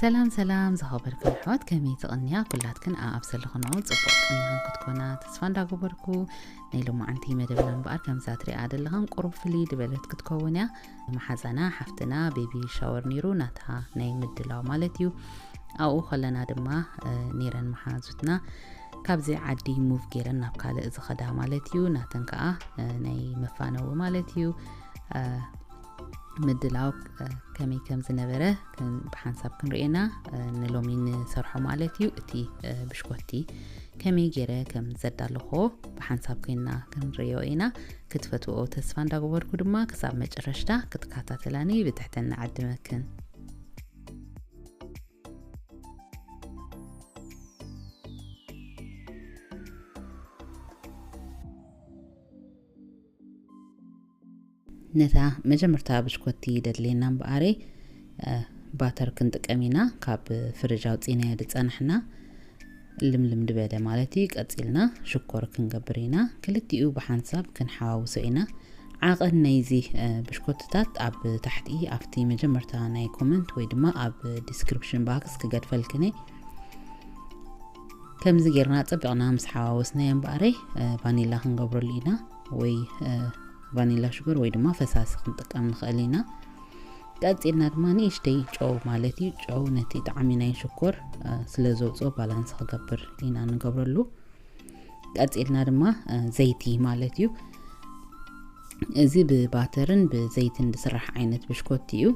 ሰላም ሰላም ዝኸበርክን ኣሕዋት፣ ከመይ ትቕንያ? ኩላትክን ኣብ ዘለኽንኦ ጽቡቕ ቅንያኽን ክትኮና ተስፋ እንዳገበርኩ፣ ናይ ሎማዓንቲ መደብና እምበኣር ከምዛ ትሪኣ ዘለኽን ቁሩብ ፍልይ ዝበለት ክትከውን እያ። መሓዛና ሓፍትና ቤቢ ሻወር ነይሩ፣ ናታ ናይ ምድላው ማለት እዩ። ኣብኡ ከለና ድማ እ፣ ነይረን መሓዙትና ካብዚ ዓዲ ሙቭ ገይረን ናብ ካልእ ዝኸዳ ማለት እዩ። ናተን ከዓ እ፣ ናይ መፋነዊ ማለት እዩ። እ፣ ምድላው እ፣ ከመይ ከም ዝነበረ ክን- ብሓንሳብ ክንርእየና እ፣ ንሎሚ ንሰርሖ ማለት እዩ። እቲ እ፣ ብሽኮቲ ከመይ ገይረ ከም ዘዳለኾ ብሓንሳብ ኮይና ክንርእዮ ኢና። ክትፈትዎ ተስፋ እንዳገበርኩ ድማ ክሳብ መጨረሽታ ክትከታተላኒ ብትሕትና ዓድመክን። ነታ መጀመርታ ብሽኮቲ ደድልየና እምበኣረይ እ፣ ባተር ክንጥቀም ኢና። ካብ ፍርጅ ኣውፂናዮ ዝፀናሕና ልምልም ዝበለ ማለት እዩ። ቀፂልና ሽኮር ክንገብር ኢና። ክልቲኡ ብሓንሳብ ክንሓዋውሶ ኢና። ዓቐን ናይዚ እ፣ ብሽኮትታት ኣብ ታሕቲ ኣብቲ መጀመርታ ናይ ኮመንት ወይ ድማ ኣብ ዲስክሪፕሽን ባክስ ክገድፈልክን እየ። ከምዚ ጌርና ጸቢቕና ምስ ሓዋወስናዮ እምበኣረይ እ፣ ቫኒላ ክንገብረሉ ኢና፣ ወይ እ፣ ቫኒላ ሽጉር ወይ ድማ ፈሳሲ ክንጥቀም ንኽእል ኢና። ቀጺልና ድማ ንእሽተይ ጨው ማለት እዩ። ጨው ነቲ ጣዕሚ ናይ ሽኮር እ፣ ስለ ዘውፅኦ ባላንስ ክገብር ኢና ንገብረሉ። ቀጺልና ድማ እ፣ ዘይቲ ማለት እዩ። እዚ ብባተርን ብዘይትን ዝስራሕ ዓይነት ብሽኮቲ እዩ።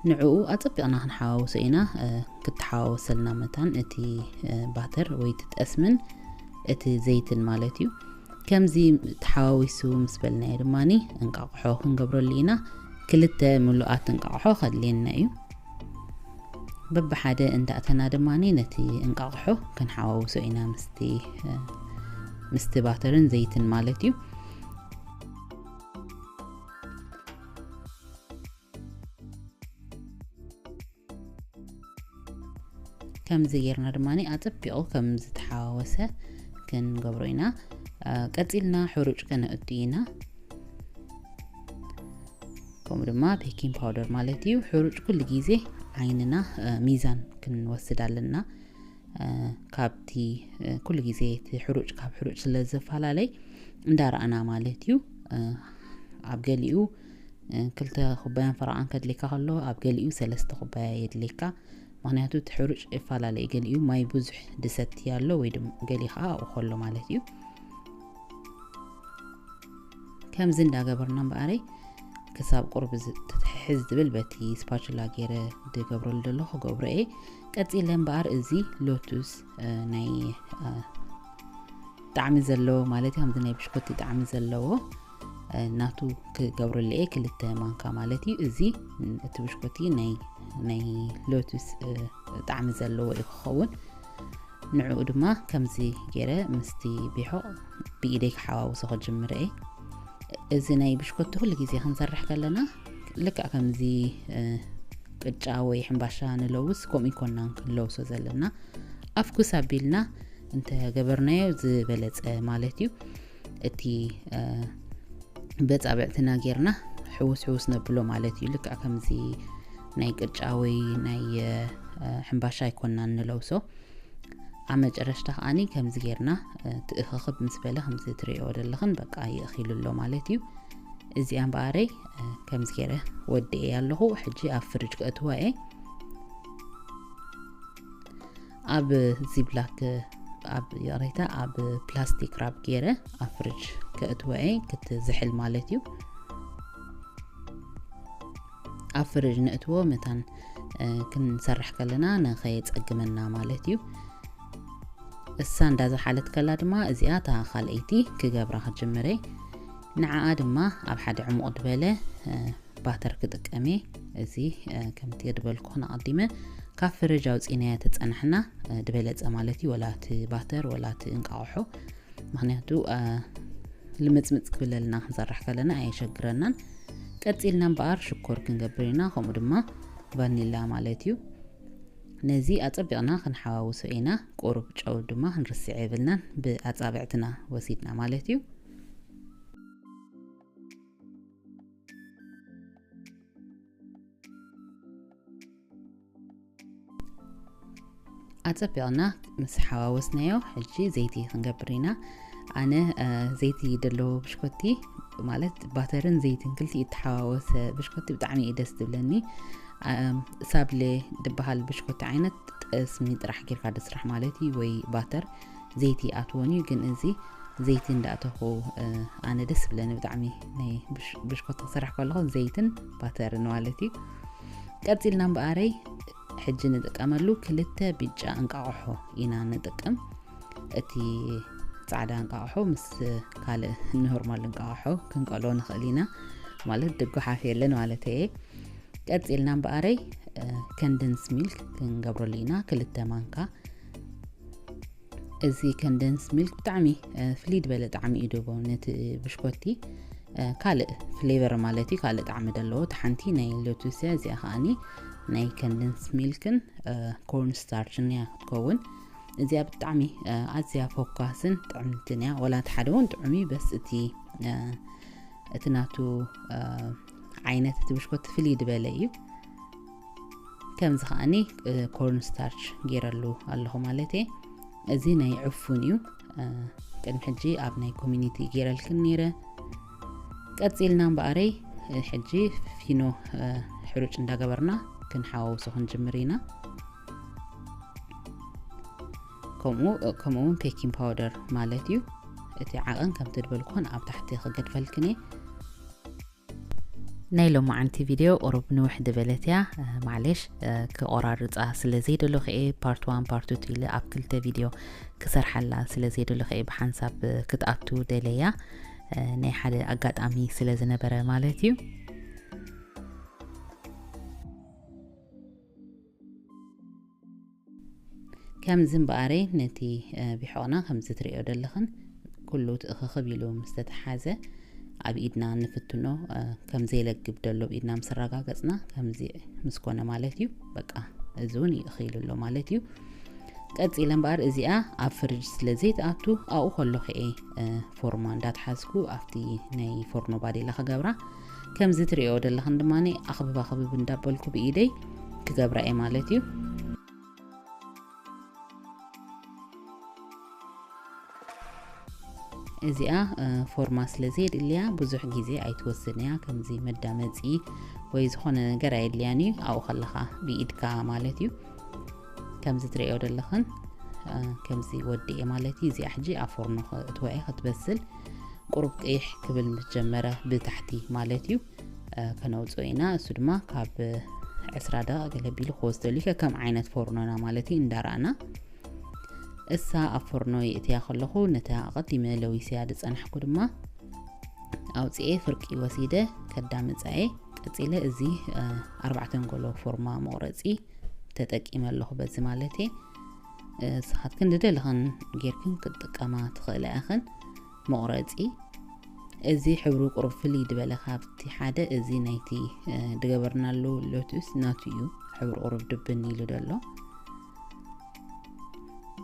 ንዕኡ ኣጸቢቕና ክንሓዋውሶ ኢና። እ፣ ክተሓዋወሰልና መታን እቲ እ፣ ባተር ወይ እቲ ጠስምን እቲ ዘይትን ማለት እዩ። ከምዚ ተሓዋዊሱ ምስ በልናዮ ድማ እንቃቕሖ ክንገብረሉ ኢና። ክልተ ምሉኣት እንቃቕሖ ከድልየና እዩ። በብሓደ እንዳእተና ድማ ነቲ እንቃቕሖ ክንሓዋውሶ ኢና ምስቲ እ፣ ምስቲ ባተርን ዘይትን ማለት እዩ። ከምዚ ጌርና ድማ ኣጸቢቑ ከም ዝተሓዋወሰ ክንገብሮ ኢና። እ፣ ቀጺልና ሕሩጭ ከነእቱ ኢና። ከምኡ ድማ ቤኪንግ ፓውደር ማለት እዩ። ሕሩጭ ኩሉ ግዜ ዓይንና እ፣ ሚዛን ክንወስድ ኣለና። እ፣ ካብቲ እ፣ ኩሉ ግዜ እቲ ሕሩጭ ካብ ሕሩጭ ስለ ዝፈላለይ እንዳረኣና ማለት እዩ። እ፣ ኣብ ገሊኡ እ፣ ክልተ ኩባያን ፈረቓን ከድልየካ ከሎ ኣብ ገሊኡ ሰለስተ ኩባያ የድልየካ። ምኽንያቱ እቲ ሕሩጭ ይፈላለ እዩ። ገሊኡ ማይ ብዙሕ ዝሰቲ ኣሎ ወይ ድማ ገሊኡ ከዓ ኣብኡ ከሎ ማለት እዩ። ከምዚ እንዳገበርና እምበኣረይ ክሳብ ቁርብ ዝ- ትትሕዝ ዝብል በቲ ስፓቹላ ገይረ ዝገብረሉ ዘለኹ ክገብሮ እየ። ቀፂለ እምበኣር እዚ ሎቱስ እ፣ ናይ እ፣ ጣዕሚ ዘለዎ ማለት እዩ፣ ከምዚ ናይ ብሽኮቲ ጣዕሚ ዘለዎ እ፣ ናቱ ክገብረሉ እየ፣ ክልተ ማንካ ማለት እዩ። እዚ ን- እቲ ብሽኮቲ ናይ ናይ ሎቱስ እ፣ ጣዕሚ ዘለዎ እዩ ክኸውን። ንዕኡ ድማ ከምዚ ገይረ ምስቲ ቢሖቕ ብኢደይ ክሓዋውሶ ክጅምር እየ። እዚ ናይ ብሽኮቲ ኩሉ ግዜ ክንሰርሕ ከለና ልክዕ ከምዚ እ፣ ቅጫ ወይ ሕምባሻ ንለውስ ከምኡ ይኮናን ክንለውሶ ዘለና። ኣፍኩስ ኣቢልና እንተገበርናዮ ዝበለጸ ማለት እዩ። እቲ እ፣ በጻብዕትና ጌርና ሕውስ ሕውስ ነብሎ ማለት እዩ። ልክዕ ከምዚ ናይ ቅጫ ወይ ናይ እ፣ ሕምባሻ ኣይኮናን ንለውሶ። ኣብ መጨረሽታ ከዓኒ ከምዚ ጌርና እ፣ ትእኽኽብ ምስ በለ ከምዚ ትሪኦ ዘለኽን በቃ ይእኺሉ ኣሎ ማለት እዩ። እዚኣ እምበኣረይ እ፣ ከምዚ ገይረ ወዲኤ ኣለኹ። ሕጂ ኣብ ፍርጅ ከእትዋ እየ። ኣብ ዚብላክ ኣብ ይቕሬታ ኣብ ፕላስቲክ ራፕ ገይረ ኣብ ፍርጅ ከእትዋ እየ፣ ክትዝሕል ማለት እዩ። ኣብ ፍርጅ ነእትዎ መታን እ፣ ክንሰርሕ ከለና ንኸየጸግመና ማለት እዩ። እሳ እንዳዝሓለት ከላ ድማ እዚኣ እታ ካልኣይቲ ክገብራ ክጅምር እየ። ንዓኣ ድማ ኣብ ሓደ ዕሙቕ ዝበለ እ፣ ባተር ክጥቀም እየ። እዚ እ፣ ከምቲ ዝበልኩኽን ኣቐዲመ ካብ ፍርጅ ኣውፂናዮ ተፀናሕና እ፣ ዝበለፀ ማለት እዩ። ወላ እቲ ባተር ወላ እቲ እንቃቑሖ፣ ምኽንያቱ እ፣ ልምፅምፅ ክብለልና ክንሰርሕ ከለና ኣየሸግረናን። ቀፂልና እምበኣር ሽኮር ክንገብር ኢና፣ ከምኡ ድማ ቫኒላ ማለት እዩ። ነዚ ኣፀቢቕና ክንሓዋውሶ ኢና። ቁሩብ ጨው ድማ ክንርስዕ የብልናን፣ ብኣፃብዕትና ወሲድና ማለት እዩ። ጸቢቕና ምስ ሓዋወስናዮ፣ ሕጂ ዘይቲ ክንገብር ኢና። ኣነ፣ እ፣ ዘይቲ ዘለዎ ብሽኮቲ፣ ማለት ባተርን ዘይትን ክልቲኡ እተሓዋወሰ ብሽኮቲ ብጣዕሚ እዩ ደስ ዝብለኒ። ኣም፣ ሳብሌ ዝበሃል ብሽኮቲ ዓይነት ጠስሚ ጥራሕ ጌርካ ድስራሕ ማለት እዩ፣ ወይ ባተር፣ ዘይቲ ኣትዎን እዩ። ግን እዚ ዘይቲ እንዳኣተኹ፣ እ፣ ኣነ ደስ ዝብለኒ ብጣዕሚ ናይ ብሽ-፣ ብሽኮቲ ክሰርሕ ከለኹ ዘይትን ባተርን ማለት እዩ። ቀጺልና እምበኣረይ ሕጂ ንጥቀመሉ ክልተ ብጫ እንቃቑሖ ኢና ንጥቀም። እቲ ጻዕዳ እንቃቑሖ ምስ ካልእ ኖርማል እንቃቑሖ ክንቀሎ ንኽእል ኢና፣ ማለት ድጓሓፍ የለን ማለት እየ። ቀጺልና እምበኣረይ፣ እ፣ ከንደንስ ሚልክ ክንገብረሉ ኢና፣ ክልተ ማንካ። እዚ ከንደንስ ሚልክ ብጣዕሚ፣ እ፣ ፍልይ ዝበለ ጣዕሚ እዩ ድቦ ነቲ ብሽኮቲ፣ እ፣ ካልእ ፍሌቨር ማለት እዩ፣ ካልእ ጣዕሚ ዘለዎ። እታ ሓንቲ ናይ ሎቱስ እያ፣ እዚኣ ከኣኒ ናይ ከንደንስ ሚልክን፣ እ፣ ኮርን ስታርችን እያ ክትከውን። እዚኣ ብጣዕሚ፣ እ፣ ኣዝያ ፎካስን ጥዕምትን እያ። ወላ እቲ ሓደ እውን ጥዑም እዩ፣ በስ እቲ፣ እ፣ እቲ ናቱ፣ እ፣ ዓይነት እቲ ብሽኮቲ ፍልይ ዝበለ እዩ። ከምዚ ከኣኒ፣ እ፣ ኮርን ስታርች ገይረሉ ኣለኹ ማለት እየ። እዚ ናይ ዕፉን እዩ። እ፣ ቅድሚ ሕጂ ኣብ ናይ ኮሚኒቲ ገይረልክን ነይረ። ቀጺልና እምበኣረይ፣ እ፣ ሕጂ ፊኖ፣ እ፣ ሕሩጭ እንዳገበርና ክንሓዋውሶ ክንጅምር ኢና። ከምኡ፣ ከምኡ እውን ቤኪንግ ፓውደር ማለት እዩ። እቲ ዓቐን ከምቲ ድበልኩን ኣብ ታሕቲ ክገድፈልክን እየ። ናይ ሎማዓንቲ ቪድዮ ቁሩብ ንውሕ ዝበለት እያ፣ እ፣ ማዕሌሽ፣ እ፣ ክቆራርጻ ስለ ዘይደለኹ እየ ፓርት ዋን ፓርት ቱ ኢለ ኣብ ክልተ ቪድዮ ክሰርሓላ ስለ ዘይደለኹ እየ ብሓንሳብ፣ እ፣ ክትኣቱ ደለያ፣ እ፣ ናይ ሓደ ኣጋጣሚ ስለ ዝነበረ ማለት እዩ። ከምዚ እምበኣረይ ነቲ፣ እ፣ ቢሖቕና ከምዚ ትርእዮ ደለኽን ኩሉ ትእኽኽብ ኢሉ ምስ ተተሓዘ ኣብ ኢድና ንፍትኖ፣ እ፣ ከም ዘይለግብ ደሎ ብኢድና ምስ ኣረጋገጽና ከምዚ ምስ ኮነ ማለት እዩ። በቃ እዚ እውን ይእኽኢሉ ኣሎ ማለት እዩ። ቀጺለ እምበኣር እዚኣ ኣብ ፍርጅ ስለ ዘይትኣቱ ኣብኡ ከለኹ እየ፣ እ፣ ፎርማ እንዳትሓዝኩ ኣብቲ ናይ ፎርኖ ባዴላ ክገብራ። ከምዚ ትርእዮ ደለኽን ድማ ኣኽብብ ኣኽብብ እንዳበልኩ ብኢደይ ክገብራ እየ ማለት እዩ። እዚኣ፣ እ፣ ፎርማ ስለ ዘየድልያ ብዙሕ ግዜ ኣይትወስድን እያ። ከምዚ መዳመጺ ወይ ዝኾነ ነገር ኣየድልያን እዩ። ኣብኡ ከለኻ ብኢድካ ማለት እዩ። ከምዚ ትርእዮ ዘለኽን፣ እ፣ ከምዚ ወዲኤ ማለት እዩ። እዚኣ ሕጂ ኣብ ፎርኖ ከእትዋ እየ ክትበስል። ቁሩብ ቅይሕ ክብል ምስ ጀመረ ብታሕቲ ማለት እዩ፣ እ፣ ከነውፅኦ ኢና። እሱ ድማ ካብ ዕስራ ደቂቕ ገለ ቢሉ ክወስደሉ እዩ። ከከም ዓይነት ፎርኖና ማለት እዩ እንዳረኣና። እሳ ኣብ ፎርኖ የእትያ ከለኹ ነታ ኣቐዲመ ለዊስያ ዝጸናሕኩ ድማ ኣውፅኤ ፍርቂ ወሲደ ከዳምጻ እየ። ቀጺለ እዚ፣ እ፣ ኣርባዕተ ኣንጎሎ ፎርማ መቑረጺ ተጠቂመ ኣለኹ በዚ ማለት እየ። እ፣ ንስኻትክን ዝደለኽን ጌርክን ክትጥቀማ ትኽእላ ኢኽን። መቑረጺ እዚ ሕብሩ ቁሩብ ፍልይ ዝበለ ካብቲ ሓደ እዚ ናይቲ፣ እ፣ ዝገበርናሉ ሎቱስ ናቱ እዩ ሕብሩ ቁሩብ ድብን ኢሉ ዘሎ።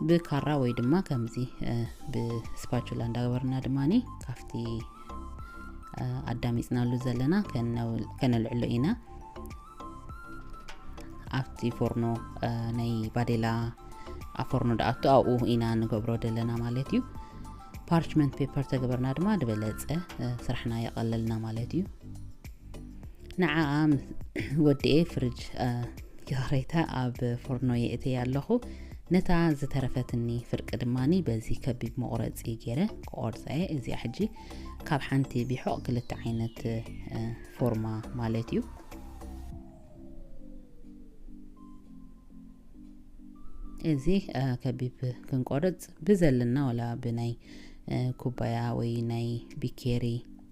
ብካራ ወይ ድማ ከምዚ፣ እ፣ ብስፓቹላ እንዳገበርና ድማኒ ካብቲ፣ እ፣ ኣዳሚፅናሉ ዘለና ከነው-፣ ከነልዕሎ ኢና። ኣብቲ ፎርኖ፣ እ፣ ናይ ባዴላ ኣብ ፎርኖ ድኣቱ ኣብኡ ኢና ንገብሮ ዘለና ማለት እዩ። ፓርችመንት ፔፐር ተገበርና ድማ ዝበለጸ፣ እ፣ ስራሕና የቐለልና ማለት እዩ። ንዓኣ ምስ ወዲኤ ፍርጅ፣ እ፣ ይቕሬታ ኣብ ፎርኖ የእተያ ኣለኹ። ነታ ዝተረፈትኒ ፍርቂ ድማኒ በዚ ከቢብ መቑረጺ ገይረ ክቖርጻ እየ። እዚኣ ሕጂ ካብ ሓንቲ ቢሖቕ ክልተ ዓይነት፣ እ፣ ፎርማ ማለት እዩ። እዚ፣ እ፣ ከቢብ ክንቆርጽ ብዘለና ወላ ብናይ፣ እ፣ ኩባያ ወይ ናይ ቢኬሪ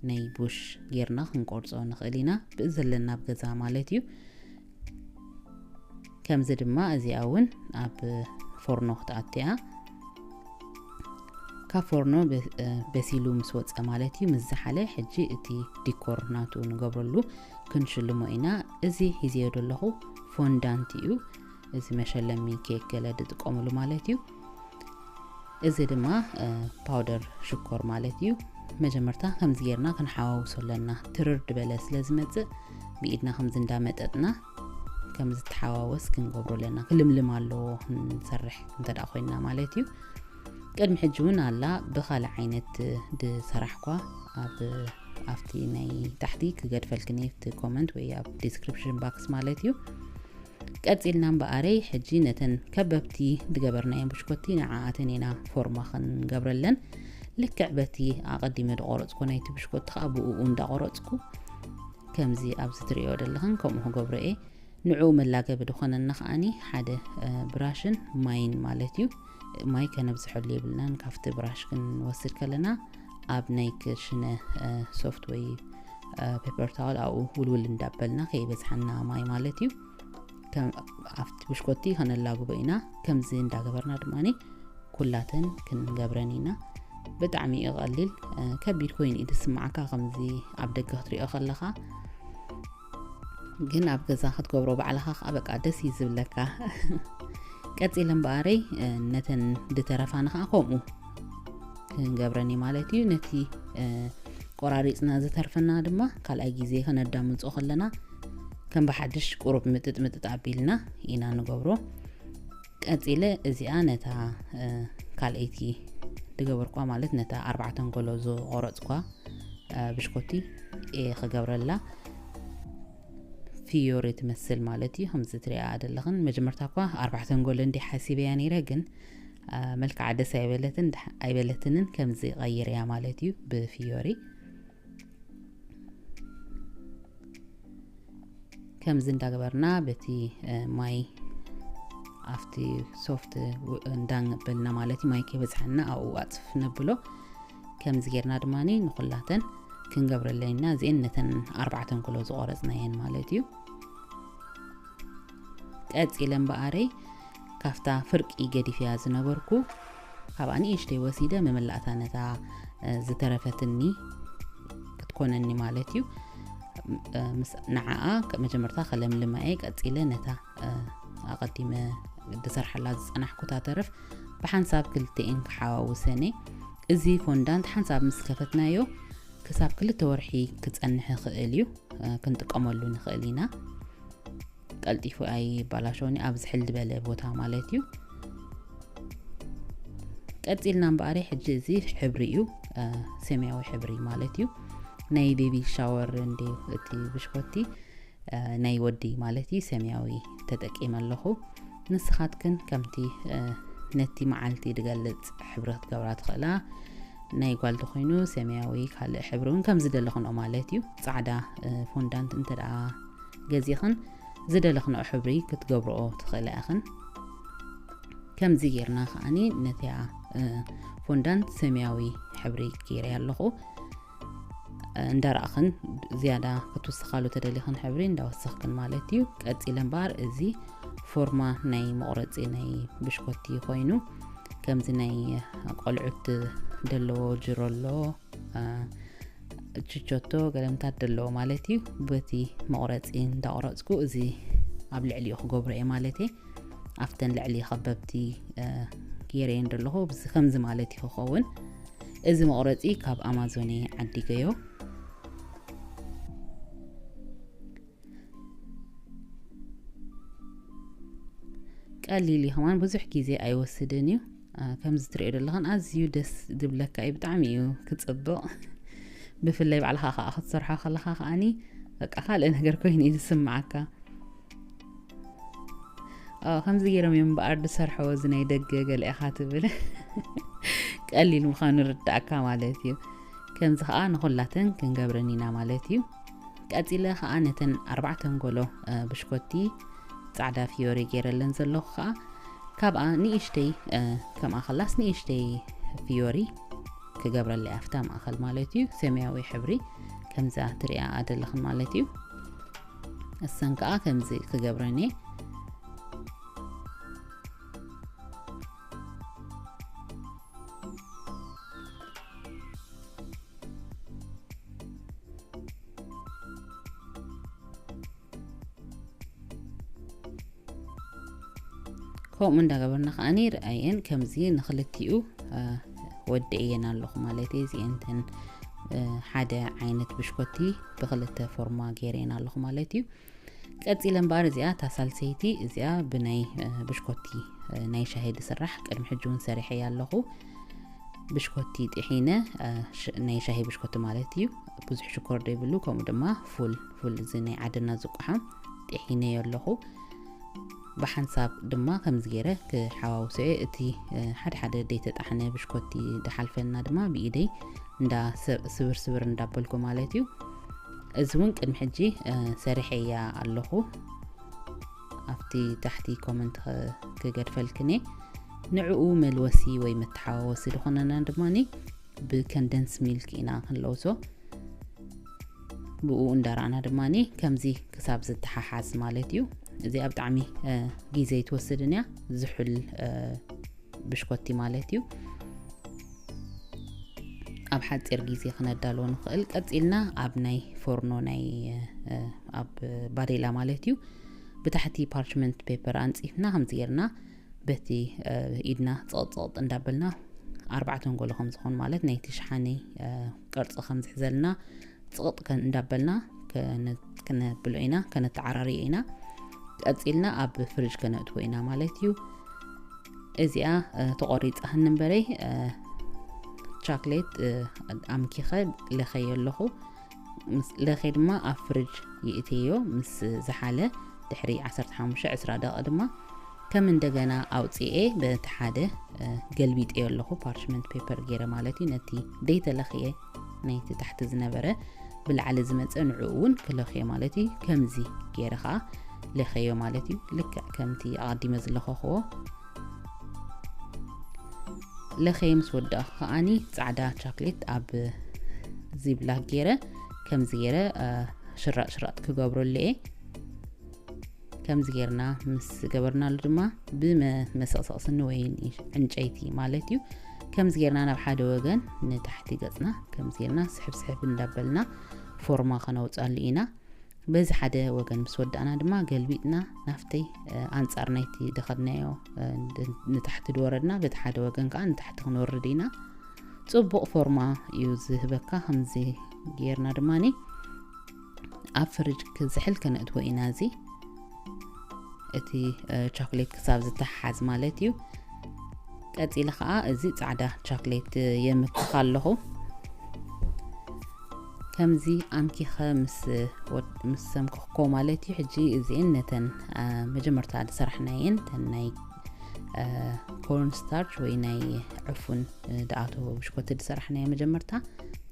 ናይ ቡሽ ጌርና ክንቆርጾ ንኽእል ኢና፣ ብዘለና ኣብ ገዛ ማለት እዩ። ከምዚ ድማ እዚኣ እውን ኣብ ፎርኖ ክትኣቱ እያ። ካብ ፎርኖ በ-፣ እ፣ በሲሉ ምስ ወጸ ማለት እዩ፣ ምስ ዝሓለ ሕጂ እቲ ዲኮር ናቱ ንገብረሉ ክንሽልሞ ኢና። እዚ ሒዘዮ ዘለኹ ፎንዳንት እዩ፣ እዚ መሸለሚ ኬክ ገለ ዝጥቀሙሉ ማለት እዩ። እዚ ድማ፣ እ፣ ፓውደር ሽኮር ማለት እዩ። መጀመርታ ከምዚ ጌርና ክንሓዋውሶ ኣለና። ትርር ዝበለ ስለ ዝመጽእ ብኢድና ከምዚ እንዳመጠጥና ከም ዝተሓዋወስ ክንገብሮ ኣለና። ክልምልም ኣለዎ ክንሰርሕ እንተ ደኣ ኮይንና ማለት እዩ። ቅድሚ ሕጂ እውን ኣላ ብኻልእ ዓይነት ዝሰራሕኳ ኣብ፣ ኣብቲ ናይ ታሕቲ ክገድፈልክን እየ፣ ኣብቲ ኮመንት ወይ ኣብ ዲስክሪፕሽን ባክስ ማለት እዩ። ቀጺልና እምበኣረይ ሕጂ ነተን ከበብቲ ዝገበርናየን ብሽኮቲ ንዓኣተን ኢና ፎርማ ክንገብረለን። ልክዕ በቲ ኣቐዲመ ዝቆረጽኩ ናይቲ ብሽኮቲ ከኣ ብእኡ እንዳቆረጽኩ ከምዚ ኣብዚ ትርእዮ ዘለኽን ከምኡ ክገብሮ እየ። ንዕኡ መላገቢ ዝኾነና ከኣኒ ሓደ፣ እ፣ ብራሽን ማይን ማለት እዩ። ማይ ከነብዝሐሉ የብልናን። ካብቲ ብራሽ ክንወስድ ከለና ኣብ ናይ ክሽነ፣ እ፣ ሶፍት ወይ፣ እ፣ ፔፐር ታወል ኣብኡ ውልውል እንዳበልና ከይበዝሓና ማይ ማለት እዩ። ከም ኣብቲ ብሽኮቲ ከነላግቦ ኢና። ከምዚ እንዳገበርና ድማኒ ኩላተን ክንገብረን ኢና። ብጣዕሚ እዩ ቀሊል። እ፣ ከቢድ ኮይኑ እዩ ዝስምዓካ ከምዚ ኣብ ደገ ክትሪኦ ከለኻ፣ ግን ኣብ ገዛ ክትገብሮ ባዕልኻ ከዓ በቃ ደስ እዩ ዝብለካ። ቀጺለ እምበኣረይ፣ እ፣ ነተን ዝተረፋና ከዓ ከምኡ ክንገብረን እዩ ማለት እዩ። ነቲ፣ እ፣ ቆራሪጽና ዝተርፈና ድማ ካልኣይ ግዜ ከነዳምጾ ከለና ከም ብሓድሽ ቁሩብ ምጥጥ ምጥጥ ኣቢልና ኢና ንገብሮ። ቀጺለ እዚኣ ነታ፣ እ፣ ካልኣይቲ ዝገበርኳ ማለት ነታ ኣርባዕተ ኣንጎሎ ዝቆረጽኳ፣ እ፣ ብሽኮቲ እየ ክገብረላ። ፊዮሪ ትመስል ማለት እዩ። ከምዚ ትሪኣ ዘለኽን መጀመርታ እኳ ኣርባዕተ ኣንጎሎ እንዲ ሓሲበያ ነይረ፣ ግን፣ እ፣ መልክዓ ደስ ኣይበለትን፣ ደሕ-፣ ኣይበለትንን። ከምዚ ቀይርያ ማለት እዩ ብፊዮሪ። ከምዚ እንዳገበርና በቲ፣ እ፣ ማይ ኣብቲ ሶፍት ው-፣ እንዳበልና ማለት እዩ፣ ማይ ከይበዝሓና ኣብኡ ኣጽፍ ነብሎ። ከምዚ ጌርና ድማ ንኹላተን ክንገብረለን ኢና። እዚአን ነተን ኣርባዕተን ክሎ ዝቆረጽናየን ማለት እዩ። ቀጺለ እምበኣረይ ካብታ ፍርቂ ገዲፍያ ዝነበርኩ፣ ካብኣ ንእሽተይ ወሲደ መመላእታ ነታ፣ እ፣ ዝተረፈትኒ ክትኮነኒ ማለት እዩ። እ፣ ምስ፣ ንዓኣ ከ-፣ መጀመርታ ከለምልማ እየ። ቀጺለ ነታ፣ እ፣ ኣቐዲመ ዝሰርሓላ ዝጸናሕኩታ ተረፍ ብሓንሳብ ክልተኤን ክሓዋውሰን እየ። እዚ ፎንዳንት ሓንሳብ ምስ ከፈትናዮ ክሳብ ክልተ ወርሒ ክጸንሕ ይኽእል እዩ። እ፣ ክንጥቀመሉ ንኽእል ኢና። ቀልጢፉ ኣይባላሸውን እዩ፣ ኣብ ዝሕል ዝበለ ቦታ ማለት እዩ። ቀጺልና እምበኣሪ ሕጂ እዚ ሕብሪ እዩ፣ እ፣ ሰማያዊ ሕብሪ ማለት እዩ። ናይ ቤቢ ሻወር እንድዩ እቲ ብሽኮቲ፣ እ፣ ናይ ወዲ ማለት እዩ። ሰማያዊ ተጠቂመ ኣለኹ። ንስኻትክን ከምቲ፣ እ፣ ነቲ መዓልቲ ዝገልጽ ሕብሪ ክትገብራ ትኽእላ። ናይ ጓል ተኾይኑ ሰማያዊ፣ ካልእ ሕብሪ እውን ከም ዝደለኽንኦ ማለት እዩ። ጻዕዳ፣ እ፣ ፎንዳንት እንተ ደኣ ገዚኽን ዝደለኽንኦ ሕብሪ ክትገብርኦ ትኽእላ ኢኽን። ከምዚ ጌርና ከኣኒ ነቲኣ፣ እ፣ ፎንዳንት ሰማያዊ ሕብሪ ገይረያ ኣለኹ። እ፣ እንዳረኣኽን ዝያዳ ክትውስኻሉ ተደሊኽን ሕብሪ እንዳወሰኽክን ማለት እዩ። ቀጺለ እምበኣር እዚ ፎርማ ናይ መቑረጺ ናይ ብሽኮቲ ኮይኑ፣ ከምዚ ናይ ቆልዑት ደለዎ ጅሮ ኣሎ፣ እ፣ ችቾቶ ገለምታት ደለዎ ማለት እዩ። በቲ መቑረጺ እንዳቑረጽኩ እዚ ኣብ ልዕሊኡ ክገብሮ እየ ማለት እየ። ኣብተን ልዕሊ ከበብቲ፣ እ፣ ገይረየን ደለኹ። ብዚ-፣ ከምዚ ማለት እዩ ክኸውን። እዚ መቑረጺ ካብ ኣማዞን እየ ዓዲገዮ። ቀሊል እዩ፣ ከማን ብዙሕ ግዜ ኣይወስድን እዩ። አ፣ ከምዚ ትሪኦ ዘለኽን ኣዝዩ ደስ ዝብለካ እዩ፣ ብጣዕሚ እዩ ክጽብቕ። ብፍላይ ባዕልኻ ከኣ ክትሰርሖ ከለኻ ከኣኒ በቃ ካልእ ነገር ኮይኑ እዩ ዝስምዓካ። ኦ፣ ከምዚ ገይሮም እዮም እምበኣር ዝሰርሕዎ እዚ ናይ ደገ ገለ ኢኻ ትብል። ቀሊል ምዃኑ ርዳእካ ማለት እዩ። ከምዚ ከኣ ንኹላተን ክንገብረን ኢና ማለት እዩ። ቀጺለ ከኣ ነተን ኣርባዕተ ኣንጎሎ፣ እ፣ ብሽኮቲ ጻዕዳ ፊዮሪ ገይረለን ዘለኹ ከኣ ካብኣ ንእሽተይ፣ እ፣ ከምኣ ከላስ ንእሽተይ ፊዮሪ ክገብረለይ ኣብታ ማእከል ማለት እዩ። ሰማያዊ ሕብሪ ከምዛ ትሪኣ ዘለኽን ማለት እዩ። እሰን ከኣ ከምዚ ክገብረን እየ። ከምኡ እንዳገበርና ከኣኒ ርኣየን ከምዚ ንኽልቲኡ፣ እ፣ ወዲኤየን ኣለኹ ማለት እዩ። እዚኤን እተን፣ እ፣ ሓደ ዓይነት ብሽኮቲ ብኽልተ ፎርማ ገይረየን ኣለኹ ማለት እዩ። ቀጺለ እምበኣር እዚኣ እታ ሳልሰይቲ እዚኣ ብናይ፣ እ፣ ብሽኮቲ፣ እ፣ ናይ ሻሂ ዝስራሕ ቅድሚ ሕጂ እውን ሰሪሐያ ኣለኹ። ብሽኮቲ ጥሒነ፣ እ፣ ሽ-፣ ናይ ሻሂ ብሽኮቲ ማለት እዩ። ብዙሕ ሽኮር ዘይብሉ፣ ከምኡ ድማ ፉል፣ ፉል እዚ ናይ ዓድና ዝቋሓም ጥሒነዮ ኣለኹ። ብሓንሳብ ድማ ከምዚ ገይረ ክሓዋውሶ እየ። እቲ፣ እ፣ ሓደ ሓደ ዘይተጣሕነ ብሽኮቲ ዝሓልፈና ድማ ብኢደይ እንዳ ሰ-፣ ስብር ስብር እንዳበልኩ ማለት እዩ። እዚ እውን ቅድሚ ሕጂ፣ እ፣ ሰሪሐያ ኣለኹ። ኣብቲ ታሕቲ ኮመንት ኸ-፣ ክገድፈልክን እየ። ንዕኡ መልወሲ ወይ መተሓዋወሲ ዝኾነና ድማ ብከንደንስ ሚልክ ኢና ክንለውሶ። ብኡ እንዳረኣና ድማ ከምዚ ክሳብ ዝተሓሓዝ ማለት እዩ። እዚኣ ብጣዕሚ፣ እ፣ ግዜ ኣይትወስድን እያ። ዝሑል፣ እ፣ ብሽኮቲ ማለት እዩ። ኣብ ሓፂር ግዜ ክነዳልዎ ንኽእል። ቀፂልና ኣብ ናይ ፎርኖ ናይ፣ እ፣ ኣብ ባዴላ ማለት እዩ። ብታሕቲ ፓርችመንት ፔፐር ኣንፂፍና ከምዚ ጌርና በቲ፣ እ፣ ኢድና ፀቕፀቕጥ እንዳበልና ኣርባዕተ ኣንጎሎ ከም ዝኾን ማለት ናይቲ ሸሓኒ፣ እ፣ ቅርፂ ከም ዝሕዘልና ፅቕጥ ከን-፣ እንዳበልና ከነ-፣ ከነብሎ ኢና፣ ከነተዓራርዮ ኢና። ቀፂልና ኣብ ፍሪጅ ከነእትዎ ኢና ማለት እዩ። እዚኣ፣ እ፣ ተቖሪፃ ህንንበረይ፣ እ፣ ቻክሌት፣ እ፣ ኣምኪኸ ለኸዮ ኣለኹ። ምስ ለኸ ድማ ኣብ ፍሪጅ ይእትዮ። ምስ ዝሓለ ድሕሪ ዓሰርተ ሓሙሽተ ዕስራ ደቂቕ ድማ ከም እንደገና ኣውፅኤ በቲ ሓደ፣ እ፣ ገልቢጠዮ ኣለኹ፣ ፓርችመንት ፔፐር ገይረ ማለት እዩ። ነቲ ደይተለኽየ ናይቲ ታሕቲ ዝነበረ ብላዕሊ ዝመፀ ንዕኡ እውን ክለኽዮ ማለት እዩ። ከምዚ ገይረ ከዓ ለኸዮ ማለት እዩ። ልክዕ ከምቲ ኣቐዲመ ዝለኸኽዎ ለኸየ ምስ ወዳእኹ ከዓኒ ጻዕዳ ቻክሌት ኣብ ዚብላክ ገይረ ከምዚ ገይረ፣ እ፣ ሽራጥ ሽራጥ ክገብረሉ እየ። ከምዚ ጌርና ምስ ገበርናሉ ድማ ብመ-፣ መሰቕሰቕ ስኒ ወይ ዕንጨይቲ ማለት እዩ። ከምዚ ጌርና ናብ ሓደ ወገን ንታሕቲ ገጽና ከምዚ ጌርና ስሕብ ስሕብ እንዳበልና ፎርማ ከነውጻሉ ኢና። በዚ ሓደ ወገን ምስ ወዳእና ድማ ገልቢጥና ናብተይ፣ እ፣ ኣንጻር ናይቲ ደኸድናዮ፣ እ፣ ን-፣ ንታሕቲ ድወረድና፣ በቲ ሓደ ወገን ከኣ ንታሕቲ ክንወርድ ኢና። ጽቡቕ ፎርማ እዩ ዝህበካ። ከምዚ ጌርና ድማኒ ኣብ ፍሪጅ ክዝሕል ከነእትዎ ኢና። እዚ እቲ፣ እ፣ ቻኮሌት ክሳብ ዝተሓዝ ማለት እዩ። ቀጺለ ከኣ እዚ ጻዕዳ ቻኮሌት የምክኽ ኣለኹ። ከምዚ ኣምኪኸ ምስ ወድ-፣ ምስ ሰምክኽኮ ማለት እዩ። ሕጂ እዚኤን ነተን፣ እ፣ መጀመርታ ዝሰራሕናየን፣ ተን ናይ፣ እ፣ ኮርን ስታርች ወይ ናይ ዕፉን፣ እ፣ ድኣተወ ብሽኮቲ ዝሰራሕናዮ መጀመርታ፣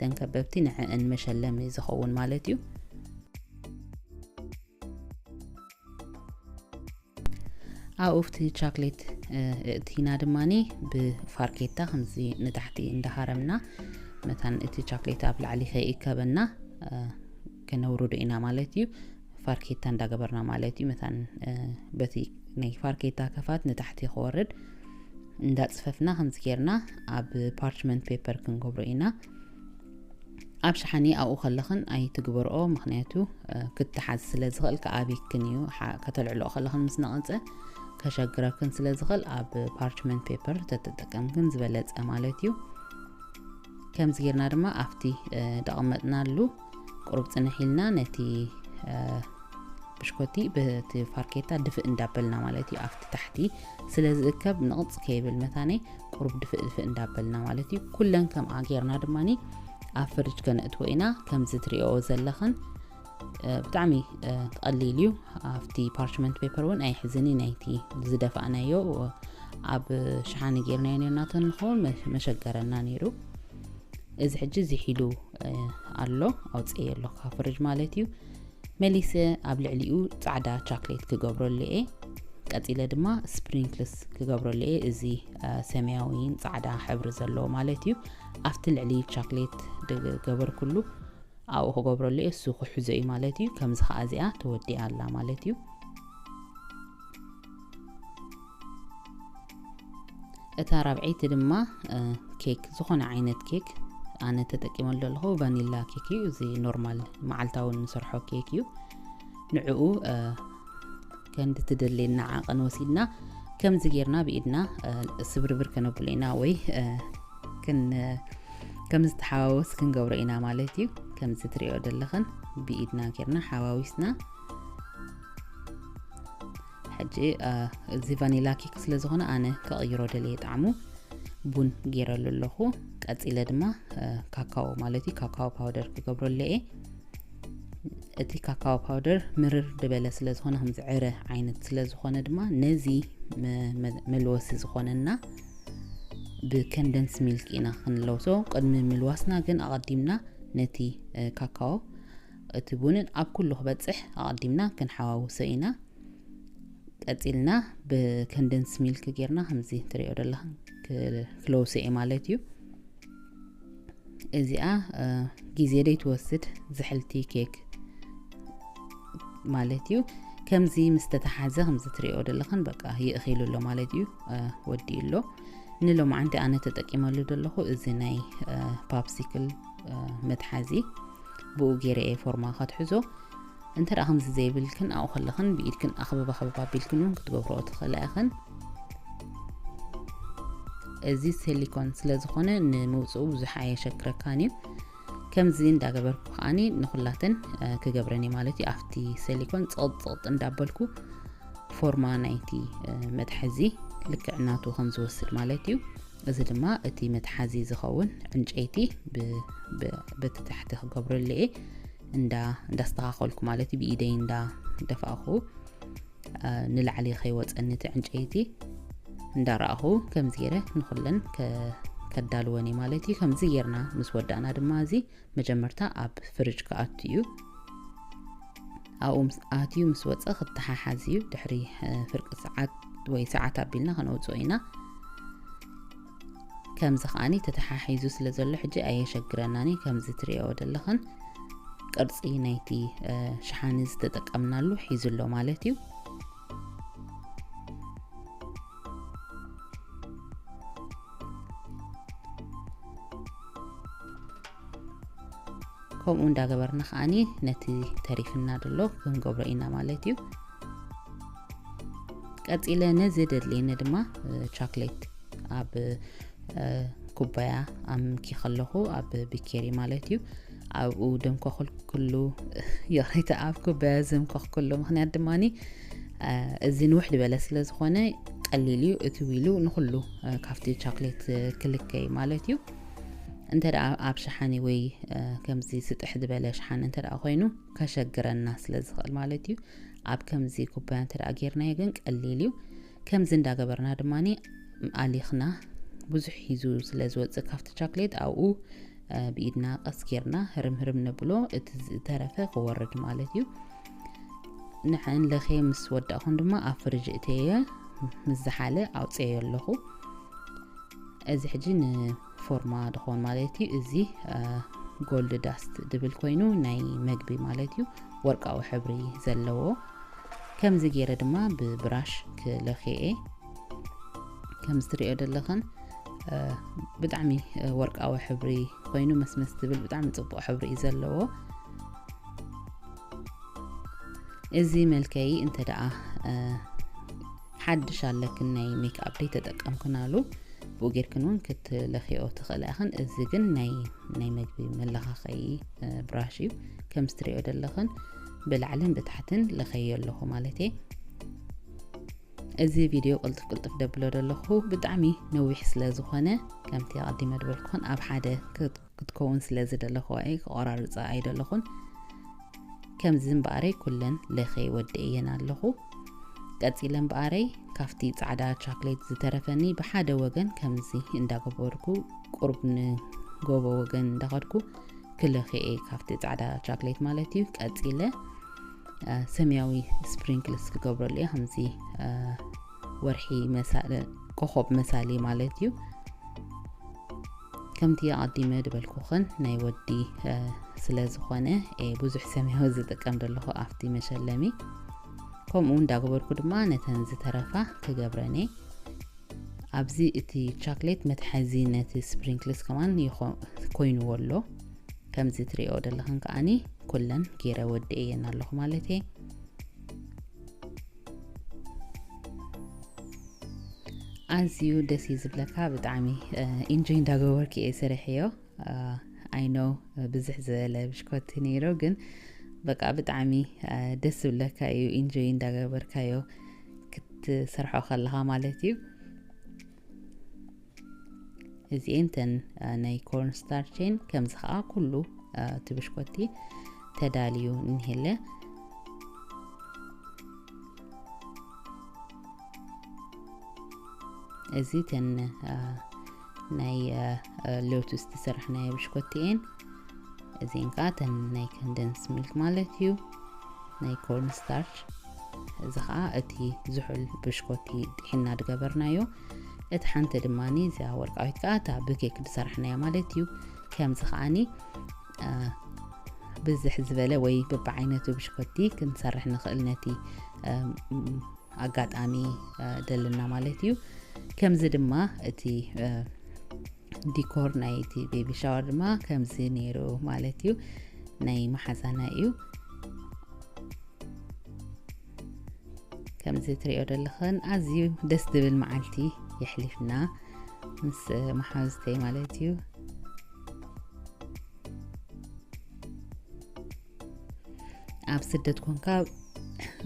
ተን ከበብቲ ንዕእን መሸለሚ ዝኸውን ማለት እዩ። ኣብኡ ኣብቲ ቻክሌት፣ እ፣ እእቲና ድማኒ ብፋርኬታ ከምዚ ንታሕቲ እንዳሃረምና መታን እቲ ቻክሌት ኣብ ላዕሊ ከይእከበና፣ እ፣ ከነውርዶ ኢና ማለት እዩ። ፋርኬታ እንዳገበርና ማለት እዩ። መታን፣ እ፣ በቲ ናይ ፋርኬታ ከፋት ንታሕቲ ክወርድ እንዳጽፈፍና ከምዚ ጌርና ኣብ ፓርችመንት ፔፐር ክንገብሮ ኢና። ኣብ ሸሓኒ ኣብኡ ከለኽን ኣይትግበርኦ፣ ምኽንያቱ፣ እ፣ ክትሓዝ ስለ ዝኽእል፣ ክኣብየክን እዩ። ሓ-፣ ከተልዕልኦ ከለኽን ምስ ነቐጸ ከሸግረክን ስለ ዝኽእል፣ ኣብ ፓርችመንት ፔፐር ተተጠቀምክን ዝበለጸ ማለት እዩ። ከምዚ ጌርና ድማ ኣብቲ፣ እ፣ ደቐመጥናሉ ቁሩብ ጽንሕ ኢልና ነቲ፣ እ፣ ብሽኮቲ በቲ ፋርኬታ ድፍእ እንዳበልና ማለት እዩ። ኣብቲ ታሕቲ ስለ ዝእከብ ንቕጽ ከይብል መታነይ ቁሩብ ድፍእ ድፍእ እንዳበልና ማለት እዩ። ኩለን ከምኣ ጌርና ድማኒ ኣብ ፍሪጅ ከነእትዎ ኢና። ከምዚ ትሪኦ ዘለኽን፣ እ፣ ብጣዕሚ፣ እ፣ ቀሊል እዩ። ኣብቲ ፓርችመንት ፔፐር እውን ኣይሕዝን እዩ። ናይቲ ዝደፋእናዮ ኣብ ሸሓኒ ጌርናዮ ነርና ተንኸውን መ-፣ መሸገረና ነይሩ። እዚ ሕጂ ዝሒሉ፣ እ፣ ኣሎ፣ ኣውፅኤ ኣለኹ ካብ ፍሪጅ ማለት እዩ። መሊሰ ኣብ ልዕሊኡ ጻዕዳ ቻክሌት ክገብረሉ እየ። ቀጺለ ድማ ስፕሪንክልስ ክገብረሉ እየ። እዚ፣ እ፣ ሰማያዊን ጻዕዳ ሕብሪ ዘለዎ ማለት እዩ። ኣብቲ ልዕሊ ቻክሌት ዝገበርኩሉ ኣብኡ ክገብረሉ እየ። እሱ ክሕዞ እዩ ማለት እዩ። ከምዚ ኸዓ እዚኣ ተወዲኣ ኣላ ማለት እዩ። እታ ራብዐይቲ ድማ፣ እ፣ ኬክ፣ ዝኾነ ዓይነት ኬክ ኣነ ተጠቂመሉ ኣለኹ። ቫኒላ ኬክ እዩ። እዚ ኖርማል መዓልታዊ እንሰርሖ ኬክ እዩ። ንዕኡ፣ እ፣ ከንዲ ትደልየና ዓቐን ወሲድና ከምዚ ጌርና ብኢድና፣ እ፣ ስብርብር ከነብሎ ኢና ወይ፣ እ፣ ክን-፣ ከም ዝተሓዋወስ ክንገብሮ ኢና ማለት እዩ። ከምዚ ትሪኦ ዘለኽን ብኢድና ጌርና ሓዋዊስና ሕጂ እዚ ቫኒላ ኬክ ስለ ዝኾነ ኣነ ከቕይሮ ደልየ ጣዕሙ። ቡን ገይረሉ ኣለኹ። ቀጺለ ድማ ካካዎ ማለት እዩ፣ ካካዎ ፓውደር ክገብረሉ እየ። እቲ ካካዎ ፓውደር ምርር ዝበለ ስለ ዝኾነ፣ ከምዚ ዕረ ዓይነት ስለ ዝኾነ ድማ ነዚ መልወሲ ዝኾነና ብከንደንስ ሚልክ ኢና ክንለውሶ። ቅድሚ ምልዋስና ግን ኣቐዲምና ነቲ ካካዎ፣ እቲ ቡንን ኣብ ኩሉ ክበጽሕ ኣቐዲምና ክንሓዋውሶ ኢና። ቀጺልና ብከንደንስ ሚልክ ጌርና ከምዚ ትሪኦ ዘለኻ ክለውሶ እየ ማለት እዩ። እዚኣ ግዜ ደይ ትወስድ ዝሕልቲ ኬክ ማለት እዩ። ከምዚ ምስ ተተሓዘ ከምዚ ትሪኦ ዘለኽን በቃ ይእኺሉ ኣሎ ማለት እዩ። ወዲኡ ኣሎ። ንሎማዓንቲ ኣነ ተጠቂመሉ ዘለኹ እዚ ናይ ፓፕሲክል መትሓዚ፣ ብኡ ገይረ እየ ፎርማ ከትሕዞ። እንተ ደኣ ከምዚ ዘይብልክን ኣብኡ ከለኽን ብኢድክን ኣኽብባ ኣኽብባ ኣቢልክን እውን ክትገብርኦ ትኽእላ ኢኽን። እዚ ሲሊኮን ስለ ዝኾነ ንምውፅኡ ብዙሕ ኣየሸግረካን እዩ። ከምዚ እንዳገበርኩ ከዓኒ ንኹላተን ክገብረን እየ ማለት እዩ። ኣብቲ ሲሊኮን ፀቕጥ ፀቕጥ እንዳበልኩ ፎርማ ናይቲ መትሓዚ ልክዕ ናቱ ከም ዝወስድ ማለት እዩ። እዚ ድማ እቲ መትሓዚ ዝኸውን ዕንጨይቲ በቲ ታሕቲ ክገብረሉ እየ እንዳስተኻኸልኩ ማለት እዩ። ብኢደይ እንዳደፋእኹ ንላዕሊ ከይወፀኒ እቲ ዕንጨይቲ እንዳረኣኹ ከምዚ ገይረ ንኹለን ከዳልወን እየ ማለት እዩ። ከምዚ ጌርና ምስ ወዳእና ድማ እዚ መጀመርታ ኣብ ፍርጅ ክኣቱ እዩ። ኣብኡ ኣትዩ ምስ ወፀ ክተሓሓዝ እዩ። ድሕሪ ፍርቂ ሰዓት ወይ ሰዓት ኣቢልና ከነውፅኦ ኢና። ከምዚ ከዓኒ ተተሓሒዙ ስለ ዘሎ ሕጂ ኣየሸግረናን እዩ። ከምዚ ትሪኦ ዘለኽን ቅርፂ ናይቲ ሽሓኒ ዝተጠቀምናሉ ሒዙ ኣሎ ማለት እዩ። ከምኡ እንዳገበርና ከዓኒ ነቲ ተሪፍና ዘሎ ክንገብሮ ኢና ማለት እዩ። ቀጺለ ነዚ ደድልየኒ ድማ ቻክሌት ኣብ ኩባያ ኣምኪ ከለኹ ኣብ ቢኬሪ ማለት እዩ። ኣብኡ ደምኮኽኩሉ ይቕሬታ፣ ኣብ ኩባያ ዘምኮኽኩሉ ምኽንያት ድማ እዚ ንውሕ ዝበለ ስለ ዝኾነ ቀሊል እዩ፣ እቲ ዊሉ ንኹሉ ካብቲ ቻክሌት ክልከይ ማለት እዩ። እንተ ደኣ ኣብ ሸሓኒ ወይ ከምዚ ስጥሕ ዝበለ ሸሓኒ እንተ ደኣ ኮይኑ ከሸግረና ስለ ዝኽእል ማለት እዩ። ኣብ ከምዚ ኩባያ እንተ ደኣ ጌርናዮ ግን ቀሊል እዩ። ከምዚ እንዳገበርና ድማ ኣሊኽና ብዙሕ ሒዙ ስለ ዝወፅእ ካብቲ ቻክሌት ኣብኡ ብኢድና ቀስ ጌርና ህርም ህርም ነብሎ፣ እቲ ዝተረፈ ክወርድ ማለት እዩ። ንሕን ለኸ ምስ ወዳእኹን ድማ ኣብ ፍርጅ እተየ ምስ ዝሓለ ኣውፅኤዮ ኣለኹ። እዚ ሕጂ ንፎርማ ድኾን ማለት እዩ። እዚ ጎልድ ዳስት ድብል ኮይኑ ናይ መግቢ ማለት እዩ፣ ወርቃዊ ሕብሪ ዘለዎ። ከምዚ ገይረ ድማ ብብራሽ ክለኽየ። ከምዚ ትሪኦ ዘለኽን ብጣዕሚ ወርቃዊ ሕብሪ ኮይኑ መስመስ ዝብል ብጣዕሚ ጽቡቕ ሕብሪ እዩ ዘለዎ። እዚ መልከይ እንተ ደኣ ሓድሽ ኣለክን ናይ ሜክኣፕ ደይ ተጠቀምክናሉ ብኡ ጌርክን እውን ክትለኽዮ ትኽእላ ኢኽን። እዚ ግን ናይ ናይ መግቢ መለኻኸይ ብራሽ እዩ። ከም ስትሪኦ ዘለኽን ብላዕልን ብታሕትን ለኸዮ ኣለኹ ማለት እየ። እዚ ቪድዮ ቅልጥፍ ቅልጥፍ ደብሎ ዘለኹ ብጣዕሚ ነዊሕ ስለ ዝኾነ ከምቲ ኣቐዲመ ድበልኩኽን ኣብ ሓደ ክትከውን ስለ ዝደለኹዋ እየ ክቆራርፃ ኣይደለኹን። ከምዚ እምበኣረይ ኩለን ለኸይ ወዲአየን ኣለኹ። ቀፂለ እምበኣረይ ካብቲ ፃዕዳ ቻክሌት ዝተረፈኒ ብሓደ ወገን ከምዚ እንዳገበርኩ ቁሩብ ንጎቦ ወገን እንዳኸድኩ ክለኽየ ካብቲ ፃዕዳ ቻክሌት ማለት እዩ። ቀፂለ ሰማያዊ ስፕሪንክልስ ክገብረሉ እየ። ከምዚ ወርሒ ኮኾብ መሳሊ ማለት እዩ። ከምቲ ኣቐዲመ ዝበልኩኽን ናይ ወዲ ስለ ዝኾነ ብዙሕ ሰማያዊ ዝጥቀም ዘለኹ ኣብቲ መሸለሚ። ከምኡ እንዳገበርኩ ድማ ነተን ዝተረፋ ክገብረን እየ። ኣብዚ እቲ ቻክሌት መትሓዚ ነቲ ስፕሪንክልስ ከማን ኮይንዎ ኣሎ። ከምዚ ትሪኦ ዘለኽን ከዓኒ ኩለን ገይረ ወዲአየን ኣለኹ ማለት እየ። ኣዝዩ ደስ እዩ ዝብለካ፣ ብጣዕሚ ኢንጆይ እንዳገበርክ እየ ሰሪሐዮ። ኣይኖ ብዝሕ ዝበለ ብሽኮቲ ነይሩ፣ ግን በቃ ብጣዕሚ ደስ ዝብለካ እዩ ኢንጆይ እንዳገበርካዮ። ክትሰርሖ ከለኻ ማለት እዩ። እዚኤን ተን ናይ ኮርን ስታርችን ከምዚ ከዓ ኩሉ እቲ ብሽኮቲ ተዳልዩ እንሄለ። እዚ ተን ናይ ሎቱስ ዝሰራሕናዮ ብሽኮቲ እየን። እዚን ከዓ ተን ናይ ኮንደንስ ሚልክ ማለት እዩ፣ ናይ ኮርን ስታርች። እዚ ከዓ እቲ ዝሑል ብሽኮቲ ጢሒና ዝገበርናዮ። እቲ ሓንቲ ድማ እዚኣ ወርቃዊት ከዓ እታ ብኬክ ዝሰራሕናዮ ማለት እዩ። ከምዚ ከዓኒ ብዝሕ ዝበለ ወይ በብዓይነቱ ብሽኮቲ ክንሰርሕ ንኽእል ነቲ ኣጋጣሚ ደልና ማለት እዩ። ከምዚ ድማ እቲ ዲኮር ናይ እቲ ቤቢ ሻወር ድማ ከምዚ ነይሩ ማለት እዩ። ናይ መሓዛና እዩ። ከምዚ ትሪኦ ዘለኽን ኣዝዩ ደስ ዝብል መዓልቲ የሕሊፍና ምስ መሓዙተይ ማለት እዩ። ኣብ ስደት ኮንካ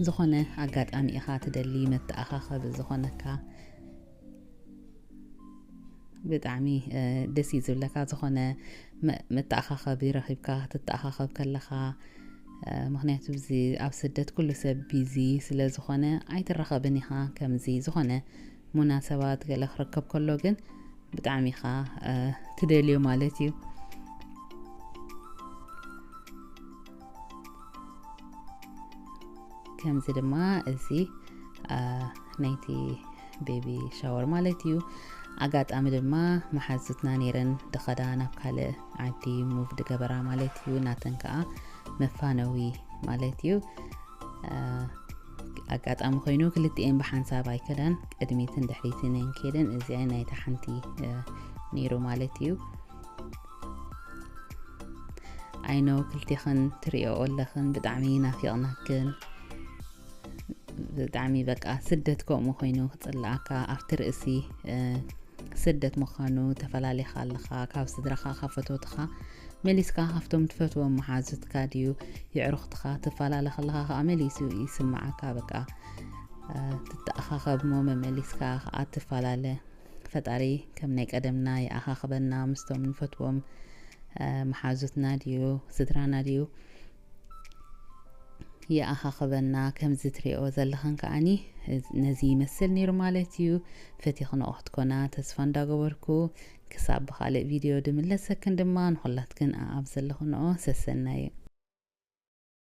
ዝኾነ ኣጋጣሚ ኢኻ ትደሊ፣ መተኣኻኸቢ ዝኾነካ ብጣዕሚ ደስ እዩ ዝብለካ። ዝኾነ መተኣኻኸቢ ረኺብካ ትተኣኻኸብ ከለኻ፣ ምክንያቱ ብዚ ኣብ ስደት ኩሉ ሰብ ቢዚ ስለ ዝኾነ ኣይትራኸብን ኢኻ። ከምዚ ዝኾነ ሙናሰባት ገለ ክርከብ ከሎ ግን ብጣዕሚ ኢኻ ትደልዮ ማለት እዩ። ከምዚ ድማ እዚ ናይቲ ቤቢ ሻወር ማለት እዩ። ኣጋጣሚ ድማ መሓዙትና ነይረን ድኸዳ ናብ ካልእ ዓዲ ሙቭ ድገበራ ማለት እዩ። ናተን ከዓ መፋነዊ ማለት እዩ። ኣጋጣሚ ኮይኑ ክልቲኤን ብሓንሳብ ኣይከዳን፣ ቅድሚትን ድሕሪትን እየን ከይደን። እዚኣ ናይታ ሓንቲ ነይሩ ማለት እዩ። ኣይኖ ክልቲኽን ትሪኦ ኣለኽን ብጣዕሚ ናፊቕናክን። ብጣዕሚ በቃ ስደት ከምኡ ኮይኑ ክፅላኣካ ኣብቲ ርእሲ ስደት ምዃኑ ተፈላለኻ ኣለኻ ካብ ስድራኻ ካብ ፈተውትኻ መሊስካ ካብቶም ትፈትዎም መሓዙትካ ድዩ የዕሩኽትኻ ትፈላለ ከለኻ ከዓ መሊሱ ይስምዓካ። በቃ ትተኣኻኸብ ሞ መመሊስካ ከዓ ትፈላለ። ፈጣሪ ከም ናይ ቀደምና ይኣኻኽበና ምስቶም ንፈትዎም መሓዙትና ድዩ ስድራና ድዩ ይኣኻኽበና። ከምዚ ትሪኦ ዘለኽን ከዓኒ ነዚ ይመስል ነይሩ ማለት እዩ። ፈቲኽንኦ ክትኮና ተስፋ እንዳገበርኩ ክሳብ ብኻልእ ቪድዮ ድምለሰክን ድማ ንኹላትክን ኣብ ዘለኽንኦ ሰሰናዩ።